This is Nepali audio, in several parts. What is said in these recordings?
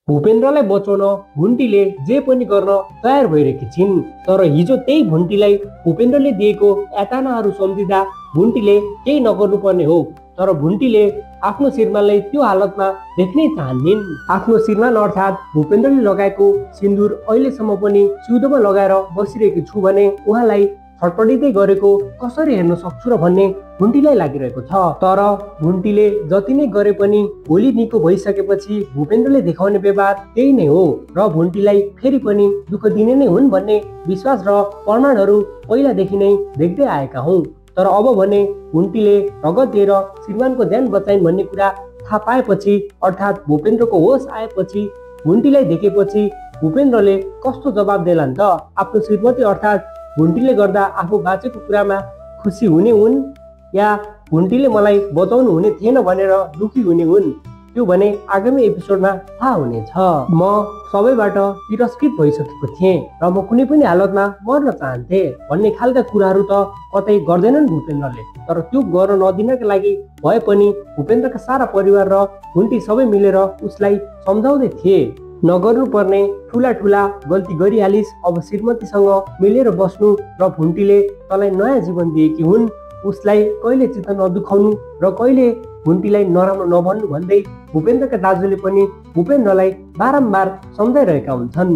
भूपेन्द्रलाई बचाउन भुन्टीले जे पनि गर्न तयार भइरहेकी छिन्। तर हिजो त्यही भुन्टीलाई भूपेन्द्रले दिएको यातनाहरू सम्झिँदा भुन्टीले केही नगर्नुपर्ने हो। तर भुन्टीले आफ्नो श्रीमानलाई त्यो हालतमा देख्नै चाहन्निन्। आफ्नो श्रीमान अर्थात् भूपेन्द्रले लगाएको सिन्दुर अहिलेसम्म पनि सिउँदोमा लगाएर बसिरहेको छु भने उहाँलाई छटपटिँदै गरेको कसरी हेर्न सक्छु र भन्ने भुन्टीलाई लागिरहेको छ। तर भुन्टीले जति नै गरे पनि भोलि निको भइसकेपछि भूपेन्द्रले देखाउने व्यवहार त्यही नै हो र भुन्टीलाई फेरि पनि दुःख दिने नै हुन् भन्ने विश्वास र प्रमाणहरू पहिलादेखि नै देख्दै आएका हौँ। तर अब भने भुन्टीले रगत दिएर श्रीमानको ज्यान बचाइन् भन्ने कुरा थाहा पाएपछि अर्थात् भूपेन्द्रको होस आएपछि भुन्टीलाई देखेपछि भूपेन्द्रले कस्तो जवाब देलान् त? आफ्नो श्रीमती अर्थात् भुन्टीले गर्दा आफू बाँचेको कुरामा खुसी हुने हुन् या भुन्टीले मलाई बचाउनु हुने थिएन भनेर दुखी हुने हुन्? त्यो भने आगामी एपिसोडमा थाहा हुनेछ। म सबैबाट तिरस्कृत भइसकेको थिएँ र म कुनै पनि हालतमा मर्न चाहन्थे भन्ने खालका कुराहरू त कतै गर्दैनन् भूपेन्द्रले। तर त्यो गर्न नदिनका लागि भए पनि भूपेन्द्रका सारा परिवार र भुन्टी सबै मिलेर उसलाई सम्झाउँदै थिए, नगर्नु पर्ने ठुला ठुला गल्ती गरिहालिस्, अब श्रीमतीसँग मिलेर बस्नु र भुन्टीले तँलाई नयाँ जीवन दिएकी हुन्, उसलाई कहिले चित्त नदुखाउनु र कहिले भुन्टीलाई नराम्रो नभन्नु भन्दै भूपेन्द्रका दाजुले पनि भूपेन्द्रलाई बारम्बार सम्झाइरहेका हुन्छन्।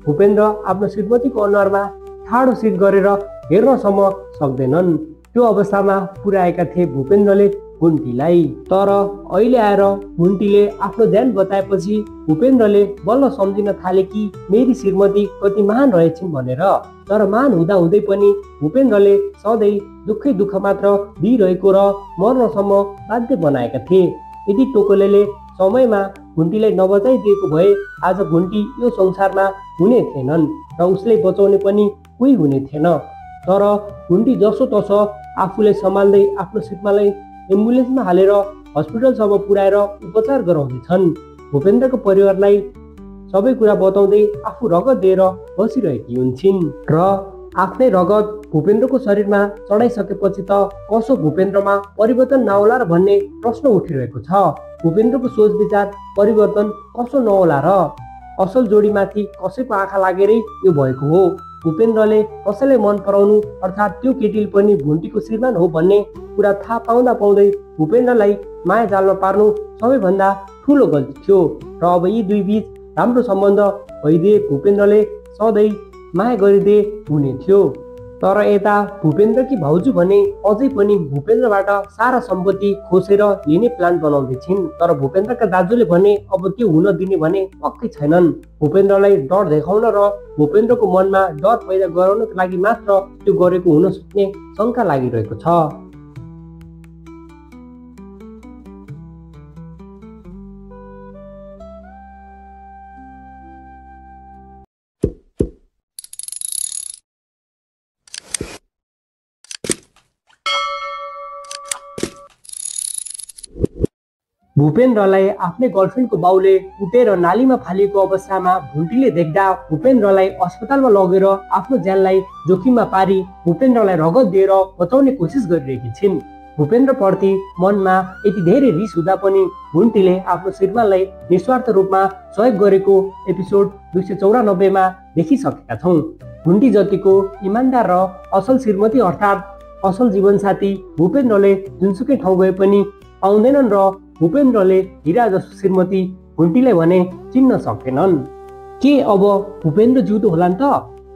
भूपेन्द्र आफ्नो श्रीमतीको अनुहारमा ठाडो शीत गरेर हेर्नसम्म सक्दैनन्। त्यो अवस्थामा पुर्याएका थिए भूपेन्द्रले भुन्टीलाई। तर अहिले आएर भुन्टीले आफ्नो ज्यान बचाएपछि भूपेन्द्रले बल्ल सम्झिन थाले कि मेरी श्रीमती कति महान रहेछिन् भनेर। तर महान हुँदा हुँदै पनि भूपेन्द्रले सधैँ दुःखै दुःख मात्र दिइरहेको र मर्नसम्म बाध्य बनाएका थिए। यदि टोकलेले समयमा भुन्टीलाई नबचाइदिएको भए आज भुन्टी यो संसारमा हुने थिएनन् र उसले बचाउने पनि कोही हुने थिएन। तर भुन्टी जसो तसो आफूलाई सम्हाल्दै आफ्नो श्रीमानलाई एम्बुलेन्समा हालेर हस्पिटलसम्म पुर्याएर उपचार गराउँदैछन्। भूपेन्द्रको परिवारलाई सबै कुरा बताउँदै आफू रगत दिएर बसिरहेकी हुन्छन् र आफ्नै रगत भूपेन्द्रको शरीरमा चढाइसकेपछि त कसो भूपेन्द्रमा परिवर्तन नहोला र भन्ने प्रश्न उठिरहेको छ। भूपेन्द्रको सोच विचार परिवर्तन कसो नहोला र? असल जोडीमाथि कसैको आँखा लागेरै यो भएको हो। भूपेन्द्रले कसैलाई मन पराउनु अर्थात् त्यो केटीले पनि भुन्टीको श्रीमान हो भन्ने कुरा थाहा पाउँदा पाउँदै भूपेन्द्रलाई माया जालमा पार्नु सबैभन्दा ठुलो गल्ती थियो र अब यी दुई बीच राम्रो सम्बन्ध भइदिए भूपेन्द्रले सधैँ माया गरिदिए हुने थियो। तर यता भूपेन्द्रकी भाउजू भने अझै पनि भूपेन्द्रबाट सारा सम्पत्ति खोसेर लिने प्लान बनाउँदैछिन्। तर भूपेन्द्रका दाजुले भने अब त्यो हुन दिने भने पक्कै छैनन्। भूपेन्द्रलाई डर देखाउन र भूपेन्द्रको मनमा डर पैदा गराउनको लागि मात्र त्यो गरेको हुन सक्ने शङ्का लागिरहेको छ। भूपेन्द्रलाई आफ्नै गर्लफ्रेन्डको बाउले कुटेर नालीमा फालिएको अवस्थामा भुन्टीले देख्दा भूपेन्द्रलाई अस्पतालमा लगेर आफ्नो ज्यानलाई जोखिममा पारी भूपेन्द्रलाई रगत दिएर बचाउने कोसिस गरिरहेकी छिन्। भूपेन्द्रप्रति मनमा यति धेरै रिस हुँदा पनि भुन्टीले आफ्नो श्रीमानलाई निस्वार्थ रूपमा सहयोग गरेको एपिसोड 294 देखिसकेका छौँ। भुन्टी जतिको इमान्दार र असल श्रीमती अर्थात् असल जीवनसाथी भूपेन्द्रले जुनसुकै ठाउँ गए पनि पाउँदैनन् र भूपेन्द्रले हिरा जस्तो श्रीमती भुन्टीलाई भने चिन्न सक्दैनन्। के अब भूपेन्द्र जिउँदो होलान् त?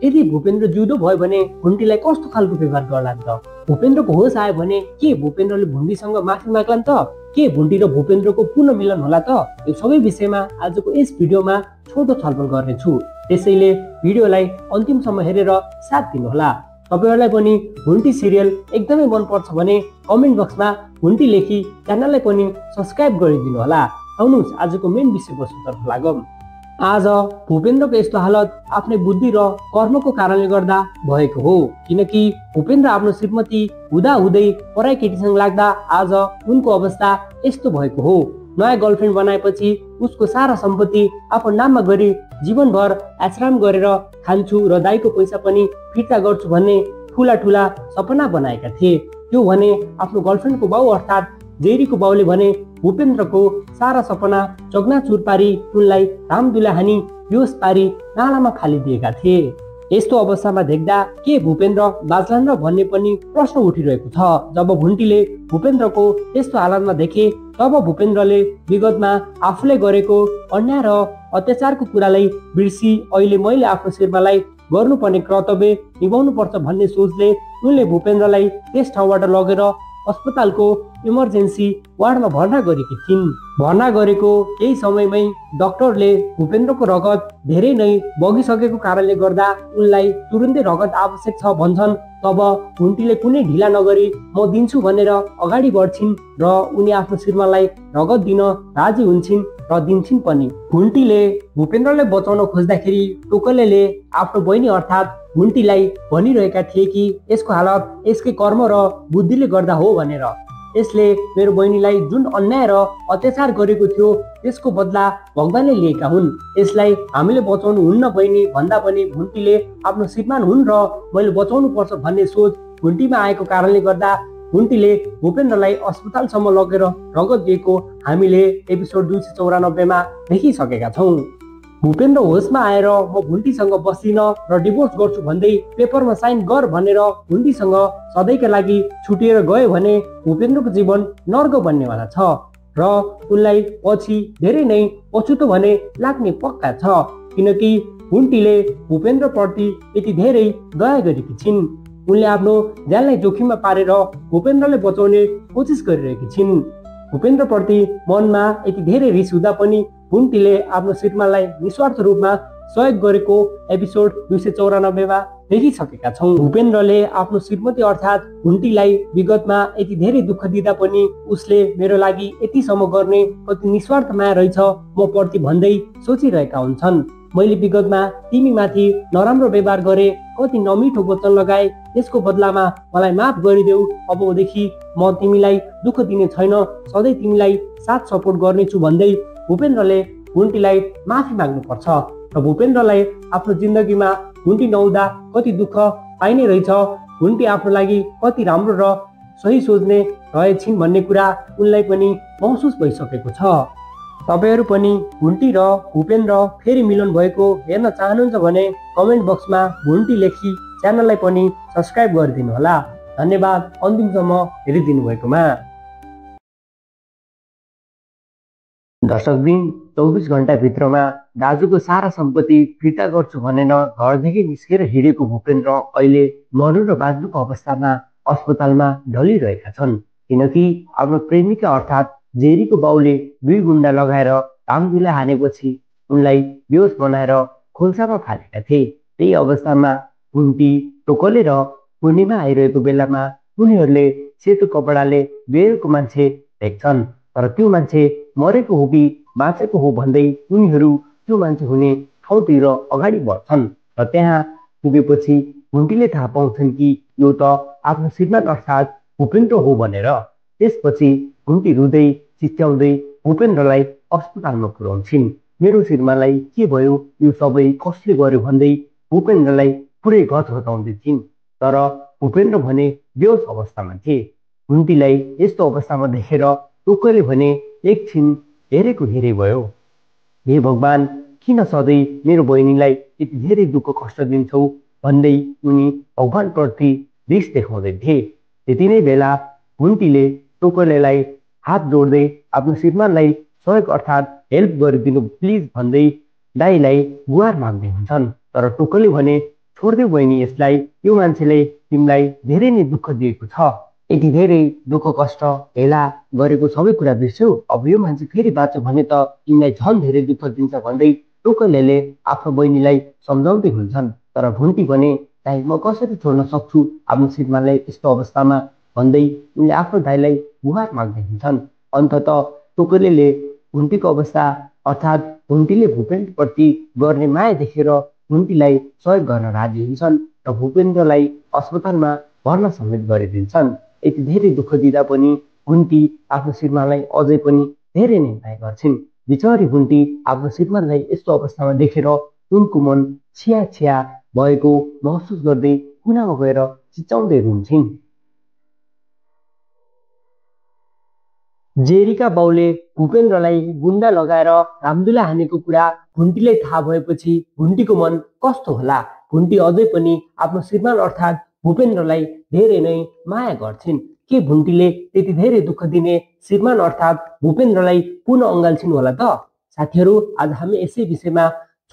यदि भूपेन्द्र जिउँदो भयो भने भुन्टीलाई कस्तो खालको व्यवहार गर्लान् त? भूपेन्द्रको होस आयो भने के भूपेन्द्रले भुन्टीसँग माफी माग्लान् त? के भुन्टी र भूपेन्द्रको पुनः मिलन होला त? यो सबै विषयमा आजको यस भिडियोमा छोटो छलफल गर्नेछु। त्यसैले भिडियोलाई अन्तिमसम्म हेरेर साथ दिनुहोला। तपाईहरुलाई पनि भुन्टी सिरियल एकदमै मनपर्छ भने कमेन्ट बक्समा भुन्टी लेखी च्यानललाई पनि सब्स्क्राइब गरिदिनु होला। आउनुहोस् आजको मेन विषयवस्तुतर्फ लागौँ। आज भूपेन्द्रको यस्तो हालत आफ्नै बुद्धि र कर्मको कारणले गर्दा भएको हो। किनकि भूपेन्द्र आफ्नो श्रीमती हुँदा हुँदै पराई केटीसँग लाग्दा आज उनको अवस्था यस्तो भएको हो। नयाँ गर्लफ्रेन्ड बनाएपछि उसको सारा सम्पत्ति आफ्नो नाममा गरी जीवनभर आश्रम गरेर खान्छु र दाइको पैसा पनि फिर्ता गर्छु भन्ने ठुला ठुला सपना बनाएका थिए। त्यो भने आफ्नो गर्लफ्रेन्डको बाउ अर्थात् जेरीको बाउले भने भूपेन्द्रको सारा सपना चकनाचुर पारी उनलाई धामधुला हानी बेहोस पारी नालामा फालिदिएका थिए। यस्तो अवस्थामा देख्दा के भूपेन्द्र बाँच्लान् र भन्ने पनि प्रश्न उठिरहेको छ। जब भुन्टीले भूपेन्द्रको यस्तो हालतमा देखे तब भूपेन्द्रले विगतमा आफूले गरेको अन्याय र अत्याचारको कुरालाई बिर्सी अहिले मैले आफ्नो श्रीमानलाई गर्नुपर्ने कर्तव्य निभाउनु पर्छ भन्ने सोचले उनले भूपेन्द्रलाई त्यस ठाउँबाट लगेर अस्पतालको इमर्जेन्सी वार्डमा भर्ना गरेकी थिइन्। भर्ना गरेको केही समयमै डाक्टरले भूपेन्द्रको रगत धेरै नै बगिसकेको कारणले गर्दा उनलाई तुरुन्तै रगत आवश्यक छ भन्छन्। तब भुन्टीले कुनै ढिला नगरी म दिन्छु भनेर अगाडि बढ्छिन् र उनी आफ्नो श्रीमानलाई रगत दिन राजी हुन्छन् र दिन्छन् पनि। भुन्टीले भूपेन्द्रलाई बचाउन खोज्दाखेरि टोकलेले आफ्नो बहिनी अर्थात् भुन्टीलाई भनिरहेका थिए कि यसको हालत यसकै कर्म र बुद्धिले गर्दा हो भनेर। यसले मेरो बहिनीलाई जुन अन्याय र अत्याचार गरेको थियो त्यसको बदला भगवानले लिएका हुन्। यसलाई हामीले बचाउनु हुन्न बहिनी भन्दा पनि भुन्टीले आफ्नो श्रीमान हुन् र मैले बचाउनु पर्छ भन्ने सोच भुन्टीमा आएको कारणले गर्दा भुन्टीले भूपेन्द्रलाई अस्पतालसम्म लगेर रगत दिएको हामीले एपिसोड 294 मा देखिसकेका छौँ। भूपेन्द्र होसमा आएर म भुन्टीसँग बस्दिन र डिभोर्स गर्छु भन्दै पेपरमा साइन गर भनेर भुन्टीसँग सधैँका लागि छुटिएर गयो भने भूपेन्द्रको जीवन नर्क बन्नेवाला छ र उनलाई पछि धेरै नै पछुतो भने लाग्ने पक्का छ, किनकि भुन्टीले भूपेन्द्रप्रति यति धेरै दया गरेकी छिन्। उनले आफ्नो ज्यानलाई जोखिममा पारेर भूपेन्द्रलाई बचाउने कोसिस गरिरहेकी छिन्। भूपेन्द्रप्रति मनमा यति धेरै रिस हुँदा पनि भुन्टीले आफ्नो श्रीमानलाई निस्वार्थ रूपमा सहयोग गरेको एपिसोड 294 मा देखिसकेका छौँ। भूपेन्द्रले आफ्नो श्रीमती अर्थात् भुन्टीलाई विगतमा यति धेरै दुःख दिँदा पनि उसले मेरो लागि यतिसम्म गर्ने कति निस्वार्थ माया रहेछ म प्रति भन्दै सोचिरहेका हुन्छन्। मैले विगतमा तिमीमाथि नराम्रो व्यवहार गरे, कति नमिठो वचन लगाए, त्यसको बदलामा मलाई माफ गरिदेऊ। अबदेखि म तिमीलाई दुःख दिने छैन, सधैँ तिमीलाई साथ सपोर्ट गर्नेछु भन्दै भूपेन्द्रले भुन्टीलाई माफी माग्नुपर्छ र भूपेन्द्रलाई आफ्नो जिन्दगीमा भुन्टी नहुँदा कति दुःख पाइने रहेछ, भुन्टी आफ्नो लागि कति राम्रो र सही सोच्ने रहेछिन् भन्ने कुरा उनलाई पनि महसुस भइसकेको छ। तपाईहरू पनि भुन्टी र भूपेन्द्र फेरि मिलन भएको हेर्न चाहनुहुन्छ भने कमेन्ट बक्समा भुन्टी लेखी च्यानललाई पनि सब्स्क्राइब गरिदिनु होला। धन्यवाद अन्तिमसम्म हेरिदिनु भएकोमा। दर्शकबिन 24 घण्टाभित्रमा दाजुको सारा सम्पत्ति फिर्ता गर्छु भनेर घरदेखि निस्केर हिँडेको भूपेन्द्र अहिले मर्नु र बाँच्नुको अवस्थामा अस्पतालमा ढलिरहेका छन्, किनकि आफ्नो प्रेमिका अर्थात् जेरीको बाउले 2 गुण्डा लगाएर धामधुला हानेपछि उनलाई बेहोस बनाएर खोल्सामा फालेका थिए। त्यही अवस्थामा भुन्टी, टोकले र पूर्णिमा आइरहेको बेलामा उनीहरूले सेतो कपडाले बेहोरेको मान्छे देख्छन्, तर त्यो मान्छे मरेको हो कि बाँचेको हो भन्दै उनीहरू त्यो मान्छे हुने ठाउँतिर अगाडि बढ्छन् र त्यहाँ पुगेपछि भुन्टीले थाहा पाउँछन् कि यो त आफ्नो श्रीमान अर्थात् भूपेन्द्र हो भनेर। त्यसपछि भुन्टी रुँदै चिच्याउँदै भूपेन्द्रलाई अस्पतालमा पुर्याउँछिन्। मेरो श्रीमानलाई के भयो, यो सबै कसले गर्यो भन्दै भूपेन्द्रलाई पुरै घचघचाउँदै थिइन्, तर भूपेन्द्र भने बेहोस अवस्थामा थिए। भुन्टीलाई यस्तो अवस्थामा देखेर टोकले भने एकछिन हेरेको हेरे भयो। हे भगवान, किन सधैँ मेरो बहिनीलाई यति धेरै दुःख कष्ट दिन्छौ भन्दै उनी भगवानप्रति रिस देखाउँदै थिए। त्यति नै बेला भुन्टीले टोकलेलाई हात जोड्दै आफ्नो श्रीमानलाई सहयोग अर्थात् हेल्प गरिदिनु प्लिज भन्दै दाईलाई गुहार माग्दै हुन्छन्, तर टोकले भने छोडिदेऊ बहिनी यसलाई, यो मान्छेले तिमीलाई धेरै नै दुःख दिएको छ, यति धेरै दुःख कष्ट हेला गरेको सबै कुरा बिर्स्यौ, अब यो मान्छे फेरि बाँच्यो भने त तिमीलाई झन् धेरै दुःख दिन्छ भन्दै टोकलेले आफ्नो बहिनीलाई सम्झाउँदै हुन्छन्। तर भुन्टी भने दाई म कसरी छोड्न सक्छु आफ्नो श्रीमानलाई यस्तो अवस्थामा भन्दै उनले आफ्नो दाईलाई गुहार माग्दै हुन्छन्। अन्तत टोकलेले भुन्टीको अवस्था अर्थात् भुन्टीले भूपेन्द्रप्रति गर्ने माया देखेर भुन्टीलाई सहयोग गर्न राजी हुन्छन् र भूपेन्द्रलाई अस्पतालमा भर्ना समेत गरिदिन्छन्। यति धेरै दुःख दिँदा पनि भुन्टी आफ्नो श्रीमानलाई अझै पनि धेरै नै माया गर्छिन्। बिचरी भुन्टी आफ्नो श्रीमानलाई यस्तो अवस्थामा देखेर उनको मन छिया छिया भएको महसुस गर्दै कुनामा गएर चिच्याउँदै रुन्छिन्। जेरीका बाउले भूपेन्द्रलाई गुन्डा लगाएर रामदुला हानेको कुरा भुन्टीलाई थाहा भएपछि भुन्टीको मन कस्तो होला? भुन्टी अझै पनि आफ्नो श्रीमान अर्थात् भूपेन्द्रलाई धेरै नै माया गर्छिन्। के भुन्टीले त्यति धेरै दुःख दिने श्रीमान अर्थात् भूपेन्द्रलाई पुनः अँगाल्छिन् होला त? साथीहरू, आज हामी यसै विषयमा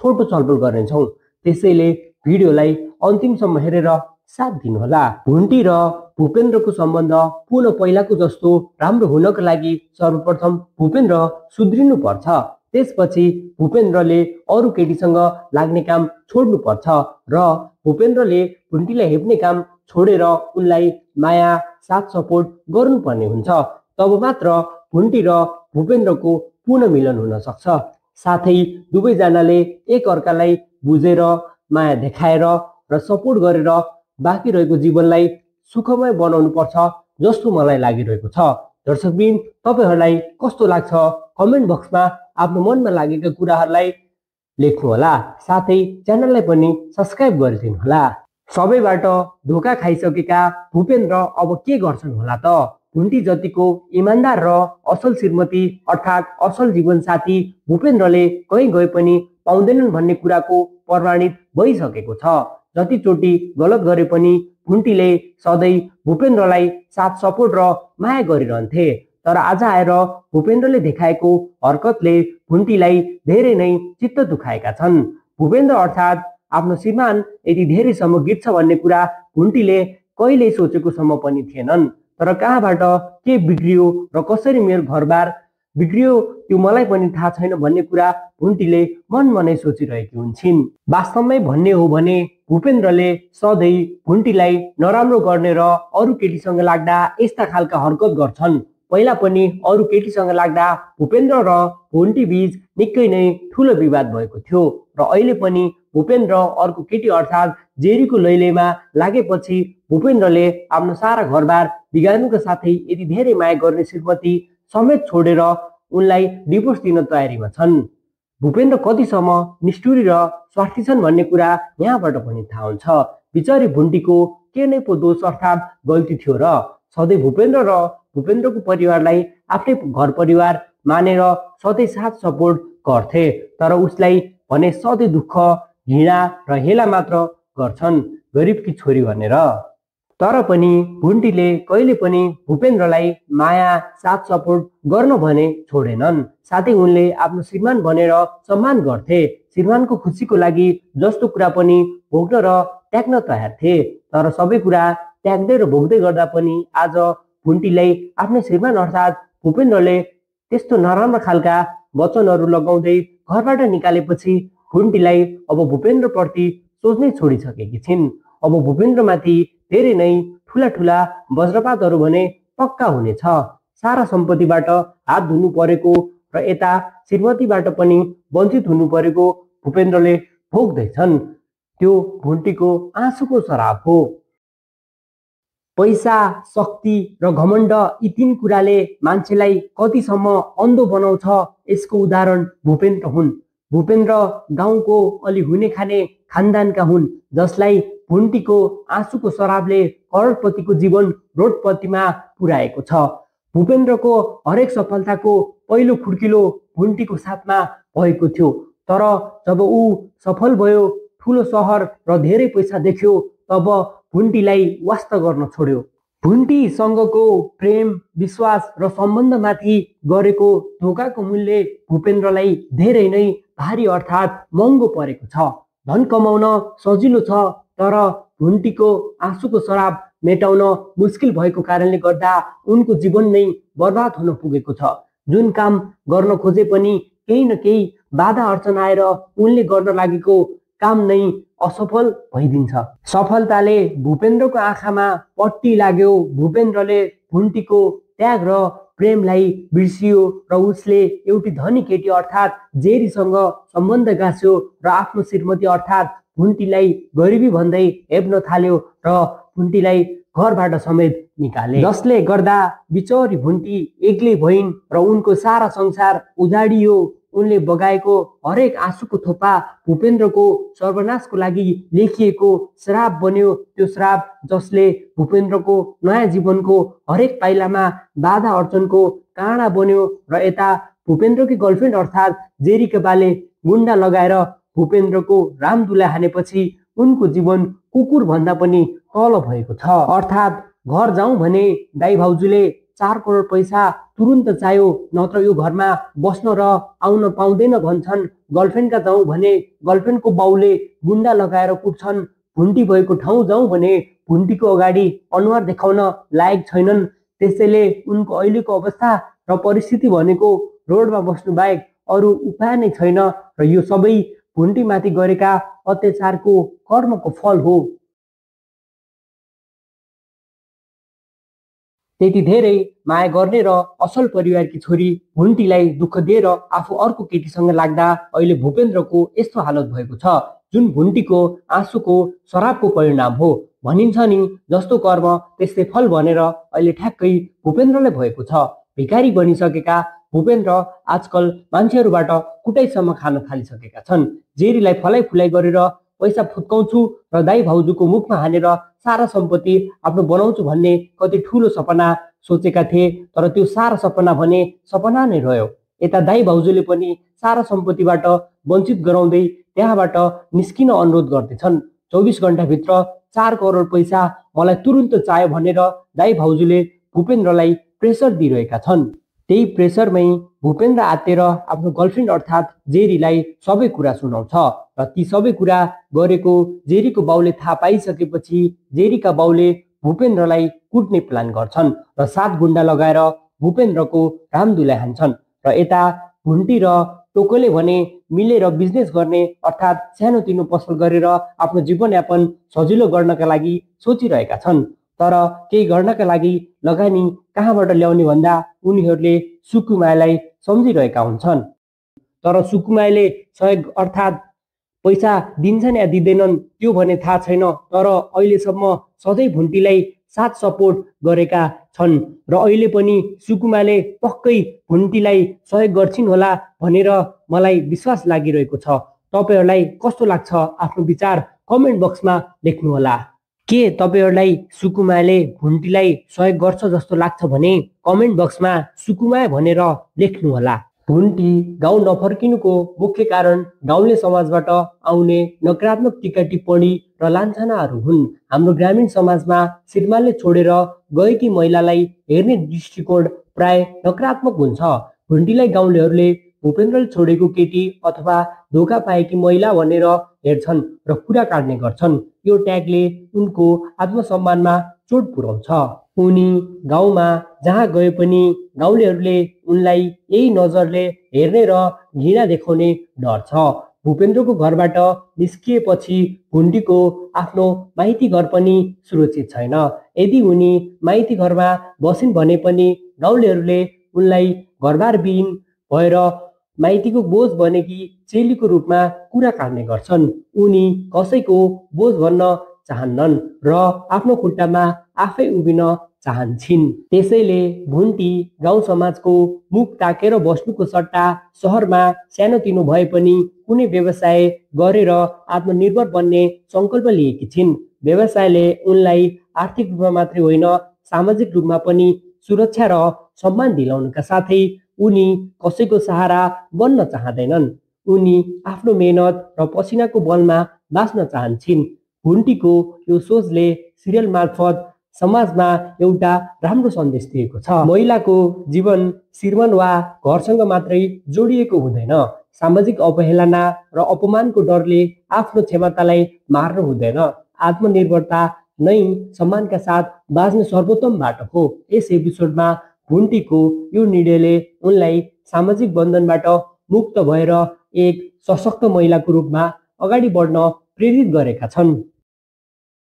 छोटो छलफल गर्नेछौँ, त्यसैले भिडियोलाई अन्तिमसम्म हेरेर साथ दिनुहोला। भुन्टी र भूपेन्द्रको सम्बन्ध पुनः पहिलाको जस्तो राम्रो हुनको लागि सर्वप्रथम भूपेन्द्र सुध्रिनु पर्छ। त्यसपछि भूपेन्द्रले अरू केटीसँग लाग्ने काम छोड्नु पर्छ र भूपेन्द्रले भुन्टीलाई हेप्ने काम छोडेर उनलाई माया साथ सपोर्ट गर्नुपर्ने हुन्छ। तब मात्र भुन्टी र भूपेन्द्रको पुनः मिलन हुन सक्छ। साथै दुवैजनाले एक अर्कालाई बुझेर माया देखाएर र सपोर्ट गरेर बाँकी रहेको जीवनलाई सुखमय बनाउनु पर्छ जस्तो मलाई लागिरहेको छ। दर्शकवृन्द, तपाईहरूलाई कस्तो लाग्छ? कमेन्ट बक्समा आफ्नो मनमा लागेका कुराहरूलाई लेख्नुहोला। साथै च्यानललाई पनि सब्स्क्राइब गरिदिनुहोला। सबैबाट धोका खाइसकेका भूपेन्द्र अब के गर्छन् होला त? भुन्टी जतिको इमान्दार र असल श्रीमती अर्थात् असल जीवनसाथी भूपेन्द्रले कहीँ गए पनि पाउँदैनन् भन्ने कुराको प्रमाणित भइसकेको छ। जतिचोटि गलत गरे पनि भुन्टीले सधैँ भूपेन्द्रलाई साथ सपोर्ट र माया गरिरहन्थे। तर आज आएर भूपेन्द्रले देखाएको हरकतले भुन्टीलाई धेरै नै चित्त दुखाएका छन्। भूपेन्द्र अर्थात् आफ्नो श्रीमान यति धेरैसम्म गिर्छ भन्ने कुरा भुन्टीले कहिल्यै सोचेकोसम्म पनि थिएनन्। तर कहाँबाट के बिग्रियो र कसरी मेरो घरबार बिग्रियो त्यो मलाई पनि थाहा छैन भन्ने कुरा भुन्टीले मनमा नै सोचिरहेकी हुन्छन्। वास्तवमै भन्ने हो भने भूपेन्द्रले सधैँ भुन्टीलाई नराम्रो गर्ने र अरू केटीसँग लाग्दा यस्ता खालका हरकत गर्छन्। पहिला पनि अरू केटीसँग लाग्दा भूपेन्द्र र भुन्टी बीच निकै नै ठुलो विवाद भएको थियो र अहिले पनि भूपेन्द्र अर्को केटी अर्थात् जेरीको लैलैमा लागेपछि भूपेन्द्रले आफ्नो सारा घरबार बिगार्नुका साथै यति धेरै माया गर्ने श्रीमती समेत छोडेर उनलाई डिभोर्स दिन तयारीमा छन्। भूपेन्द्र कतिसम्म निष्ठुरी र स्वार्थी छन् भन्ने कुरा यहाँबाट पनि थाहा हुन्छ। बिचारी भुन्टीको के नै पो दोष अर्थात् गल्ती थियो र? सधैँ भूपेन्द्र र भूपेन्द्रको परिवारलाई आफ्नै घर परिवार मानेर सधैँ साथ सपोर्ट गर्थे। तर उसलाई भने सधैँ दुःख, घृणा र हेला मात्र गर्छन् गरिबकी छोरी भनेर। तर पनि भुन्टीले कहिले पनि भूपेन्द्रलाई माया साथ सपोर्ट गर्न भने छोडेनन्। साथै उनले आफ्नो श्रीमान भनेर सम्मान गर्थे। श्रीमानको खुसीको लागि जस्तो कुरा पनि भोग्न र त्याग्न तयार थिए। तर सबै कुरा त्याग्दै र भोग्दै गर्दा पनि आज भुन्टीलाई आफ्नै श्रीमान अर्थात् भूपेन्द्रले त्यस्तो नराम्रो खालका वचनहरू लगाउँदै घरबाट निकालेपछि भुन्टीलाई अब भूपेन्द्रप्रति सोच्नै छोडिसकेकी छिन्। अब भूपेन्द्रमाथि धेरै नै ठुला ठुला वज्रपातहरू भने पक्का हुनेछ। सारा सम्पत्तिबाट हात धुनु परेको र यता श्रीमतीबाट पनि वञ्चित हुनु परेको भूपेन्द्रले भोग्दैछन्। त्यो भुन्टीको आँसुको शराब हो। पैसा, शक्ति र घमण्ड यी तीन कुराले मान्छेलाई कतिसम्म अन्धो बनाउँछ यसको उदाहरण भूपेन्द्र हुन्। भूपेन्द्र गाउँको अलि हुने खाने खानदानका हुन् जसलाई भुन्टीको आँसुको शराबले करोडपतिको जीवन रोडपतिमा पुर्याएको छ। भूपेन्द्रको हरेक सफलताको पहिलो खुड्किलो भुन्टीको साथमा भएको थियो। तर जब ऊ सफल भयो, ठुलो सहर र धेरै पैसा देख्यो, तब भुन्टीलाई वास्ता गर्न छोड्यो। भुन्टीसँगको प्रेम, विश्वास र सम्बन्धमाथि गरेको धोकाको मूल्य भूपेन्द्रलाई धेरै नै भारी अर्थात् महँगो परेको छ। धन कमाउन सजिलो छ, तर भुन्टीको आँसुको शराब मेटाउन मुस्किल भएको कारणले गर्दा उनको जीवन नै बर्बाद हुन पुगेको छ। जुन काम गर्न खोजे पनि केही न केही बाधा अडचन आएर उनले गर्न लागेको काम नै असफल भइदिन्छ। सफलताले भूपेन्द्रको आँखामा पट्टी लाग्यो। भूपेन्द्रले भुन्टीको त्याग र प्रेमलाई बिर्सियो र उसले एउटी धनी केटी अर्थात् जेरीसँग सम्बन्ध गाँस्यो र आफ्नो श्रीमती अर्थात् भुन्टीलाई गरिबी भन्दै हेप्न थाल्यो र भुन्टीलाई घरबाट समेत निकाले, जसले गर्दा बिचरी भुन्टी एक्लै भइन् र उनको सारा संसार उजाडियो। उनले बगाएको हरेक आँसुको थोपा भूपेन्द्रको सर्वनाशको लागि लेखिएको श्राप बन्यो। त्यो श्राप जसले भूपेन्द्रको नयाँ जीवनको हरेक पाइलामा बाधा अर्चनको काँडा बन्यो। र यता भूपेन्द्रकी गर्लफ्रेन्ड अर्थात् जेरिका बाले गुन्डा लगाएर भूपेन्द्रको रामदुलाई हानेपछि उनको जीवन कुकुर भन्दा पनि तल भएको छ। अर्थात् घर जाउँ भने दाइ भाउजूले 4 करोड पैसा तुरुन्त चाहियो, नत्र यो घरमा बस्न र आउन पाउँदैन भन्छन्। गर्लफ्रेन्डका जाउँ भने गर्लफ्रेन्डको बाउले गुन्डा लगाएर कुट्छन्। भुन्टी भएको ठाउँ जाउँ भने भुन्टीको अगाडि अनुहार देखाउन लायक छैनन्। त्यसैले उनको अहिलेको अवस्था र परिस्थिति भनेको रोडमा बस्नु बाहेक अरू उपाय नै छैन। र यो सबै भुन्टीमाथि गरेका अत्याचारको कर्मको फल हो। त्यति धेरै माया गर्ने र असल परिवारकी छोरी भुन्टीलाई दुःख दिएर आफू अर्को केटीसँग लाग्दा अहिले भूपेन्द्रको यस्तो हालत भएको छ, जुन भुन्टीको आँसुको शराबको परिणाम हो। भनिन्छ नि, जस्तो कर्म त्यस्तै फल भनेर अहिले ठ्याक्कै भूपेन्द्रलाई भएको छ। भिखारी बनिसकेका भूपेन्द्र आजकल मान्छेहरूबाट कुटाइसम्म खान थालिसकेका छन्। जेरीलाई फलाइ फुलाइ गरेर पैसा फुत्काउँछु र दाइ भाउजूको मुखमा हानेर सारा सम्पत्ति आफ्नो बनाउँछु भन्ने कति ठुलो सपना सोचेका थिए, तर त्यो सारा सपना भने सपना नै रह्यो। यता दाइ भाउजूले पनि सारा सम्पत्तिबाट वञ्चित गराउँदै त्यहाँबाट निस्किन अनुरोध गर्दैछन्। 24 घण्टाभित्र 4 करोड पैसा मलाई तुरुन्त चाहियो भनेर दाइ भाउजूले भूपेन्द्रलाई प्रेसर दिइरहेका छन्। त्यही प्रेसरमै भूपेन्द्र आत्तेर आफ्नो गर्लफ्रेन्ड अर्थात् जेरीलाई सबै कुरा सुनाउँछ। र ती सबै कुरा गरेको जेरीको बाउले थाहा पाइसकेपछि जेरीका बाउले भूपेन्द्रलाई कुट्ने प्लान गर्छन् र 7 गुन्डा लगाएर भूपेन्द्रको रामदुलाई हान्छन्। र यता भुन्टी र टोकोले भने मिलेर बिजनेस गर्ने अर्थात् सानोतिनो पसल गरेर आफ्नो जीवनयापन सजिलो गर्नका लागि सोचिरहेका छन्। तर केही गर्नका लागि लगानी कहाँबाट ल्याउने भन्दा उनीहरूले सुकुमायालाई सम्झिरहेका हुन्छन्। तर सुकुमायाले सहयोग अर्थात् पैसा दिन्छन् या दिँदैनन् त्यो भने थाहा छैन, तर अहिलेसम्म सधैँ भुन्टीलाई साथ सपोर्ट गरेका छन्। र अहिले पनि सुकुमायाले पक्कै भुन्टीलाई सहयोग गर्छिन् होला भनेर मलाई विश्वास लागिरहेको छ। तपाईहरूलाई कस्तो लाग्छ आफ्नो विचार कमेन्ट बक्समा लेख्नुहोला। के तपाईहरूलाई सुकुमायाले भुन्टीलाई सहयोग गर्छ जस्तो लाग्छ भने कमेन्ट बक्समा सुकुमाया भनेर लेख्नुहोला। भुन्टी गाउँ नफर्किनुको मुख्य कारण गाउँले समाजबाट आउने नकारात्मक टिका टिप्पणी र लान्छनाहरू हुन्। हाम्रो ग्रामीण समाजमा श्रीमानले छोडेर गएकी महिलालाई हेर्ने दृष्टिकोण प्राय नकारात्मक हुन्छ। भुन्टीलाई गाउँलेहरूले भूपेन्द्रले छोडेको केटी अथवा धोका पाएकी महिला भनेर हेर्छन् र कुरा काट्ने गर्छन्। यो ट्यागले उनको आत्मसम्मानमा चोट पुर्याउँछ। उनी गाउँमा जहाँ गए पनि गाउँलेहरूले उनलाई यही नजरले हेर्ने र घृणा देखाउने डर छ। भूपेन्द्रको घरबाट निस्किएपछि भुन्टीको आफ्नो माइती घर पनि सुरक्षित छैन। यदि उनी माइती घरमा बसिन् भने पनि गाउँलेहरूले उनलाई घरबारविहीन भएर माइतीको बोझ बनेकी चेलीको रूपमा कुरा काट्ने गर्छन्। उनी कसैको बोझ भन्न चाहन्नन् र आफ्नो खुट्टामा आफै उभिन चाहन्छन्। त्यसैले भुन्टी गाउँ समाजको मुख ताकेर बस्नुको सट्टा सहरमा सानोतिनो भए पनि कुनै व्यवसाय गरेर आत्मनिर्भर बन्ने सङ्कल्प लिएकी छिन्। व्यवसायले उनलाई आर्थिक रूपमा मात्रै होइन सामाजिक रूपमा पनि सुरक्षा र सम्मान दिलाउनका साथै उनी कसैको सहारा बन्न चाहँदैनन्। उनी आफ्नो मेहनत र पसिनाको बलमा बाँच्न चाहन्छन्। भुन्टीको यो सोचले सिरियल मार्फत समाजमा एउटा राम्रो सन्देश दिएको छ। महिलाको जीवन श्रीमान वा घरसँग मात्रै जोडिएको हुँदैन। सामाजिक अवहेलना र अपमानको डरले आफ्नो क्षमतालाई मार्नु हुँदैन। आत्मनिर्भरता नै सम्मानका साथ बाँच्ने सर्वोत्तम बाटो हो। यस एपिसोडमा भुन्टीको यो निर्णयले उनलाई सामाजिक बन्धनबाट मुक्त भएर एक सशक्त महिलाको रूपमा अगाडि बढ्न प्रेरित गरेका छन्।